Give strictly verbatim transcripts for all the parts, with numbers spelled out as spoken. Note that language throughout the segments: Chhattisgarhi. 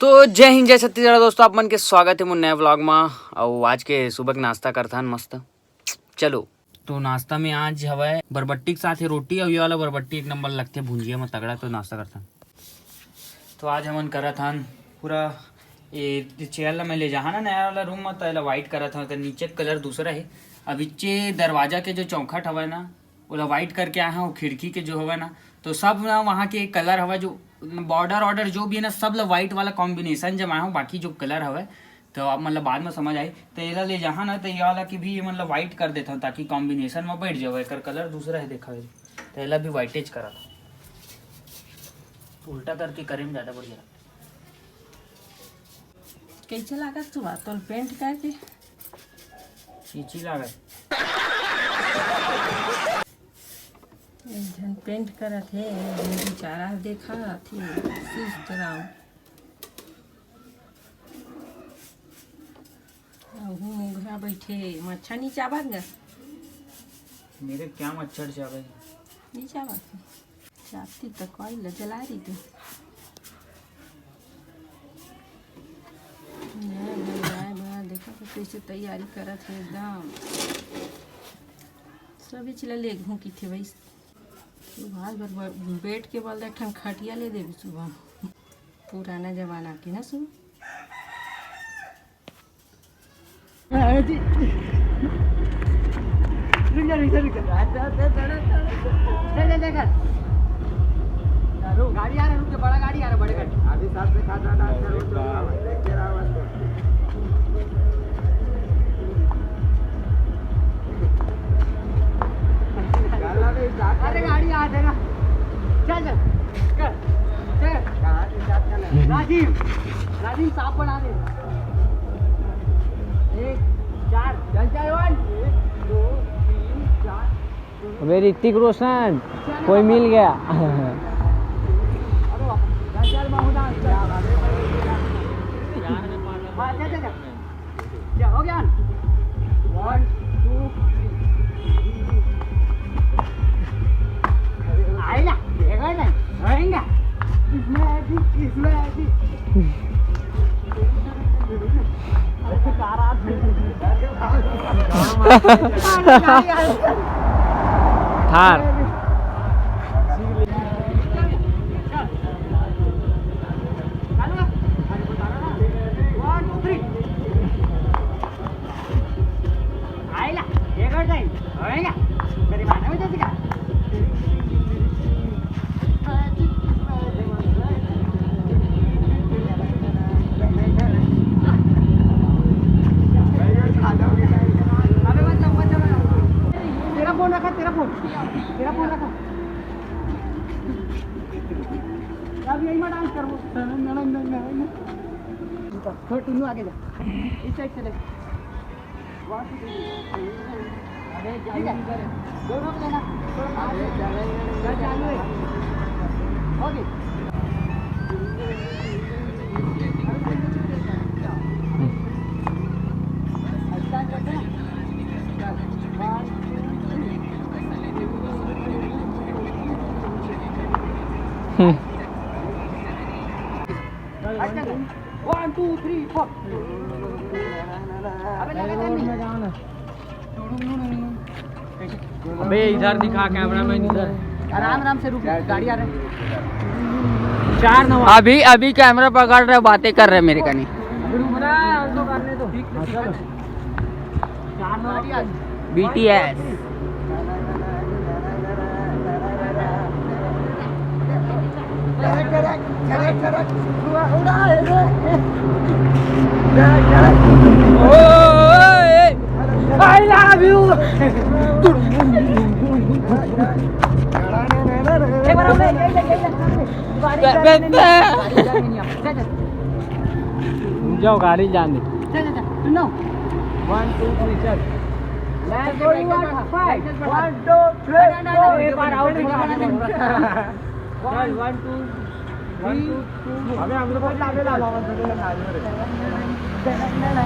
तो जय हिंद, जय छत्तीसगढ़ दोस्तों, आप मन के स्वागत हे मोर नया व्लॉग मा। अउ आज के सुबह के नाश्ता करथन मस्त। चलो, तो नाश्ता में आज हवय बरबट्टी के साथ हे रोटी, अउ ये वाला बरबट्टी एक नंबर लगथे भुंजिया में तगड़ा, तो नाश्ता करथन। तो आज हमन करत हन पूरा ये चेयर ला मैं ले जाहा ना नया वाला रूम में, तो एला व्हाइट करत हन, तो नीचे कलर दूसरा हे। अब इच्चे दरवाजा के जो चौखट हवय ना, ओला व्हाइट करके आए हन, वो खिड़की के जो हवय ना, तो सब ना वहाँ के कलर हवय, जो बॉर्डर ऑर्डर जो भी है ना, सब ला व्हाइट वाला कॉम्बिनेशन जमाए हन, बाकी जो कलर हवय तो आप मतलब बाद में समझ आई। तो एला ले जाहा ना, तो ये वाला की भी मतलब व्हाइट कर देता हूँ, ताकि कॉम्बिनेशन में बैठ जावे। एकर कलर दूसरा है, देखा है, तो एला भी व्हाइटेज करा था, उल्टा करके करे में ज्यादा बढ़िया लगता। कैसे लागत तू बा तोल पेंट करके? चीची लागत। एक झन पेंट करत हे, एक झन बेचारा देखा थी, सुस्त राम। अहू मोघरा बैठे, मच्छा नी चाबत गा? मेरे क्या मच्छर चाबे? नी चाबत हे। चाबती त कोई ल जला रही तू। नया घर जाए बर देखा तो कैसे तैयारी करत हे एकदम। सभी चीज ल ले घूं की थे भाई। सुभाष बर ब-, बेड के बल एक ठन खटिया ले देबे सुभाष। पुराना जमाना के ना सुभाष। रुक जा, रुक जा, रुक जा। चल, चल, चल, चल। रुक, गाड़ी आ रहा, रुक जा, बड़ा गाड़ी आ रहा, बड़े गाड़ी। अभी साथ में खाता था, अच्छा, रुक जा, देख के रहा बस। अरे गाड़ी आ जाएगा। चल, चल, चल, चल। कहाँ से स्टार्ट करना है? राजीव, राजीव साफ बना दे। एक, चार, चल, चल, वन। एक, दो, तीन, चार। अबे ऋतिक रोशन, कोई मिल गया। हाँ, चल, चल, चल। क्या हो गया? One, two, three। आइला, देखो ना, रहेंगे। इसमें है जी, इसमें है जी। थार। आइला, हे कर जाई, होएगा। मेरी माना में जैसे का। अबे मत लो, मत लो, मत लो। तेरा फोन रखा, तेरा फोन, तेरा फोन रखा। अब यही में डांस करबो। छोड़, टुन्नू आगे जा, इस साइड से ले। अबे, ठीक है। दोनों को लेना। थोड़ा पास है। चल, चालू है। हो गई। अच्छा, अच्छा, अच्छा। चल। One, two, three। हम्म। अच्छा, अच्छा। One, two, three, four। अबे, लगा दे नहीं। अबे, इधर दिखा, कैमरा मैन इधर। आराम, आराम से रुक, गाड़ी आ रहा है। चार नौ। अभी, अभी कैमरा पकड़ रहे, बातें कर रहे मेरे कनी। रुक रहा है, हमको करने दो। चार नौ। गाड़ी आ रही। बीटीएस। I love you। जाओ, गाड़ी जान दे। चल, चल, चल, सुनो। One, two, three, चल। One, two, three, four। एक बार आओ, एक बार आओ। चल, one, two, one, two, two। अबे, हम लोग को लागे ला, लागे ला, लागे ला।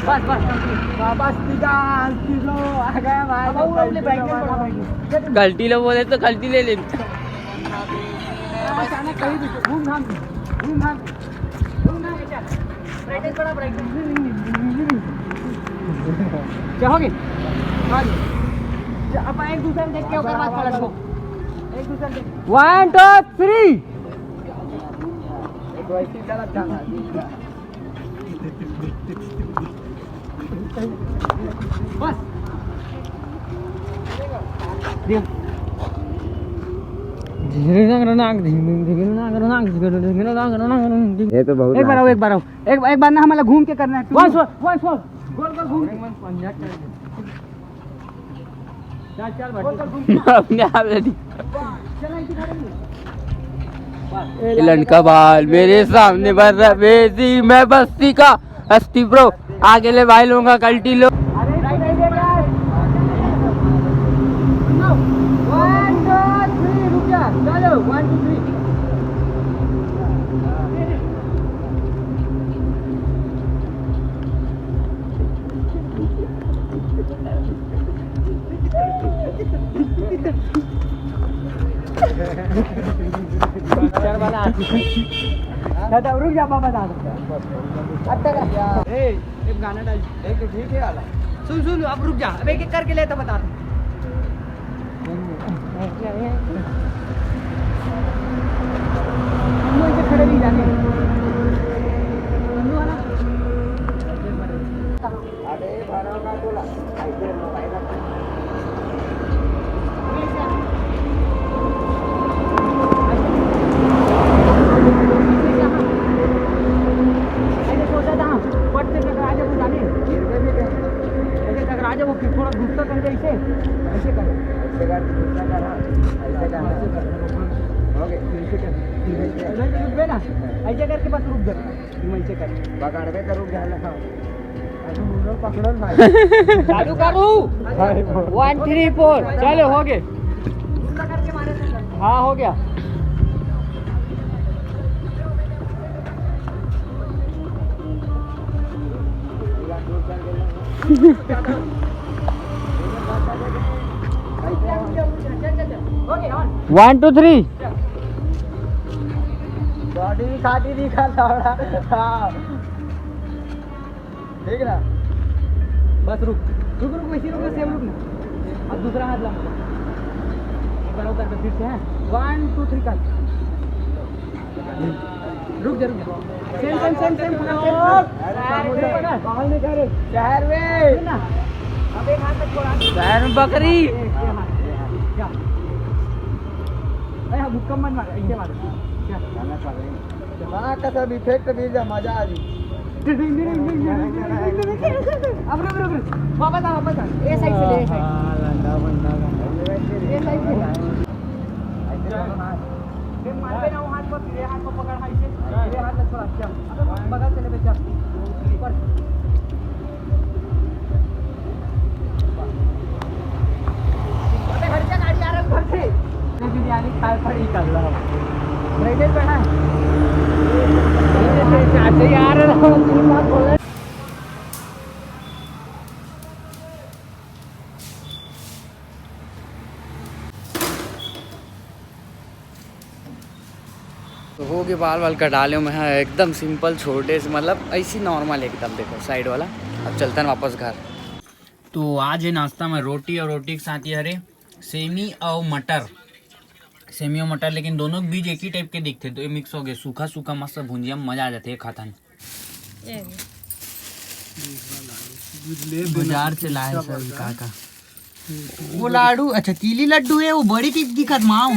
बस, बस। वापस सीधा, सीधा आ गया भाई। अब वो अपने bike में पड़ा भाई। गलती लो बोले तो गलती ले ले। अचानक कहीं भी घूम घाम। घूम भाग, घूम भाग, चल। Brightness बढ़ा, brightness। क्या हो गई? हाँ जी। चल, अपन एक दूसरे में देख के ओकर बाद पलट को। एक दूसरे में देख। One, two, three। बस। ये तो बहुत एक बार आओ, nice है। एक बार आओ, एक, एक बार ना हमारा घूम के करना है। Once more, once more। गोल गोल घूम के। चल, चल, भाई। अपने आप ready। चल, ऐसे खड़े नहीं। ये लड़का बाल मेरे सामने भर रहा, बेजी मैं बस्ती का हस्ती bro। आगे ले भाई लोगों का कल्टी लो। अरे, इसको नहीं देखा है। सुनो, one, two, three, रुक जा। चलो, one, two, three। पिक्चर बना। दादा, रुक जा, बाबा, दादा। अच्छा का? ए, एक गाना डाल। एक तो ठीक है वाला। सुन, सुन, अब रुक जा, अब एक एक करके ले तो बता। हम लोग इसे खड़े नहीं जाने। हम लोग है ना? अरे, भरा होगा बोला। ऐसे सोचा था, पट से टकरा जाए तो जाने। ऐसे टकरा जाए, वो फिर थोड़ा गुस्सा कर दे, ऐसे, ऐसे कर। ऐसे कर, गुस्सा कर, हाँ। ऐसे कर। हो गया। ऐसे कर। ऐसे कर। ना, ऐसे करके बस रुक जा। तुम ऐसे कर। पकड़ के तो रुक जा ना। चालू करूँ? One, three, four। चलो, हो गए। हाँ, हो गया। One, two, three। बॉडी भी खाती नहीं खाता। हाँ। ठीक ना? बस रुक, रुक, रुक, वैसे रुक, सेम रुक ना। अब दूसरा हाथ ला। एक बार और कर दे फिर से, हैं? One, two, three, कर। रुक जा, रुक जा। सेम, सेम, सेम, सेम, पकड़, सेम, सेम। अरे, बाहर नहीं जा रहे। शहर में। ना। अब एक हाथ तक छोड़ा। शहर में बकरी। एक, एक हाथ, एक हाथ। जा। अरे, हाँ, मुक्का मत मार, ऐसे मार। जा। हाँ, कसम effect भी जा, मजा आ रही। अब रुक, रुक, रुक। वापस आ, वापस आ। ए side से ले, ए side। हाँ, लंडा बंडा लंडा। ए side से। ये मार के ना, वो हाथ को, ये हाथ को पकड़, हाथ से। ये हाथ में थोड़ा, चल। अब बगल से ले, चल। ऊपर। अबे हट जा, गाड़ी आ रहा है घर से। ये बिरयानी खाए पड़ी कर लो। बैठे पड़ा है। चाचा यार, तू बात बोल रहा है। तो हो गए बाल वाल कटा लियो मैं, हाँ, एकदम simple, छोटे से, मतलब ऐसी normal एकदम। देखो side वाला। अब चलते हैं वापस घर। तो आज है नाश्ता में रोटी और रोटी के साथ ये हरे सेमी और मटर, सेमी और मटर, लेकिन दोनों के बीज एक ही type के दिखते, तो ये mix हो गए, सूखा सूखा मस्त भुंजिया में मजा आ जाते है खाथन। बाजार से लाए सब का का। वो लाडू, अच्छा, तीली लड्डू है, वो बड़ी चीज दिखत माँ।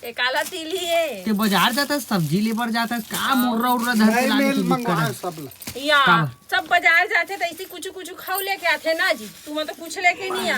ये काला तीली है। ते बाजार जाता, सब्जी ले बर जाता, का मुर्रा उर्रा धर के लाने की दिक्कत है? सब ला। या, का बा? सब बाजार जाथे तो ऐसी कुछ कुछ खाऊ लेके आथे ना जी, तुम तो कुछ लेके नहीं आ।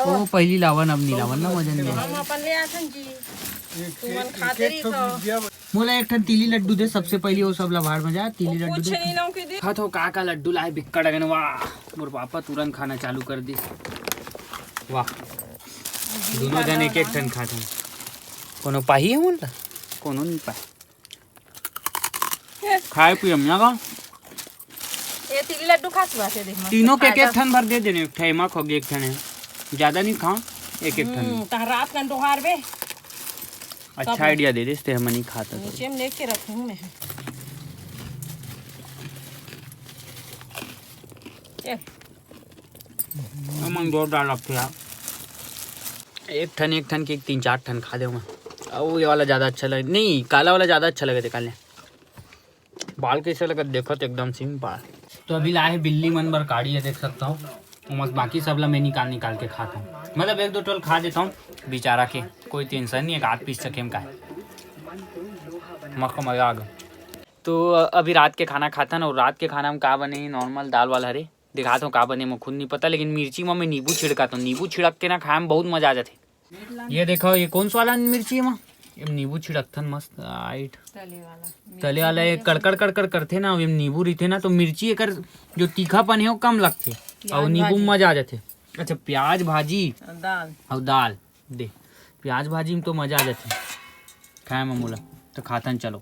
ओ, पहली लावन, अब नहीं लावन ना, मजा नहीं आए। हम अपन ले आथन जी। तुमन खाते रही खाओ। मोला एक ठन तीली लड्डू दे, सबसे पहली वो सब ला भाड़ में जा, तीली लड्डू कुछ दे। नहीं लाऊं के दे। हाँ, तो का का लड्डू लाए, बिक्कट अगन, वाह। मोर पापा तुरंत खाना चालू कर दी। वाह, दोनों जन एक एक ठन खात हन। कोनो पाही है मोला? कोनो नहीं पाए। खाए पिए में ना का? ये तीली लड्डू खा सुबह से देख मस्त तीनों के एक ताजा। एक ठन भर दे देने, एक ठन एमा खो गए, एक ठन है। ज्यादा नहीं खाओ, एक एक ठन। हम्म, तह रात का डोहार बे। अच्छा idea दे देस ते, हमन ही खाता तो। नीचे में लेके रखूँ मैं। चल। हमन जोरदार लगथे यार। एक ठन, एक ठन के तीन चार ठन खा देव मैं। अउ ये वाला ज्यादा अच्छा लगे, नहीं, काला वाला ज्यादा अच्छा लगे, काले। बाल कैसे लगत देखत एकदम सिंपल। तो अभी लाए हे बिल्ली मन बर काढ़ी हे, देख सकता हूँ। मस्त, बाकी सब ला मैं निकाल निकाल के खाता हूँ, मतलब एक दो ठो ल खा देता हूँ बेचारा के, कोई टेंशन नहीं है, एक आध पीस चखेम का है। मस्त मजा आ गया। तो अभी रात के खाना खाथन, और रात के खाना में का बने हे, नॉर्मल दाल वाल हरे, दिखात हूँ का बने, मोला खुद नहीं पता, लेकिन मिर्ची में मैं नींबू छिड़कात हूँ, नींबू छिड़क के ना खाए में बहुत मजा आ जाथे। ये देखो, ये कौन सा वाला मिर्ची है माँ? ये नींबू छिड़कथन मस्त आइट। तले वाला। तले वाला ये कड़कड़ कड़कड़ करथे ना, ये नींबू रहिथे ना, तो मिर्ची एकर जो तीखापन है वो कम लगथे, प्याज और नींबू में भाजी। मजा आ जाथे। अच्छा, प्याज भाजी दाल। और दाल दे, प्याज भाजी में तो मजा आ जाथे खाए में मोला, तो खाथन चलो।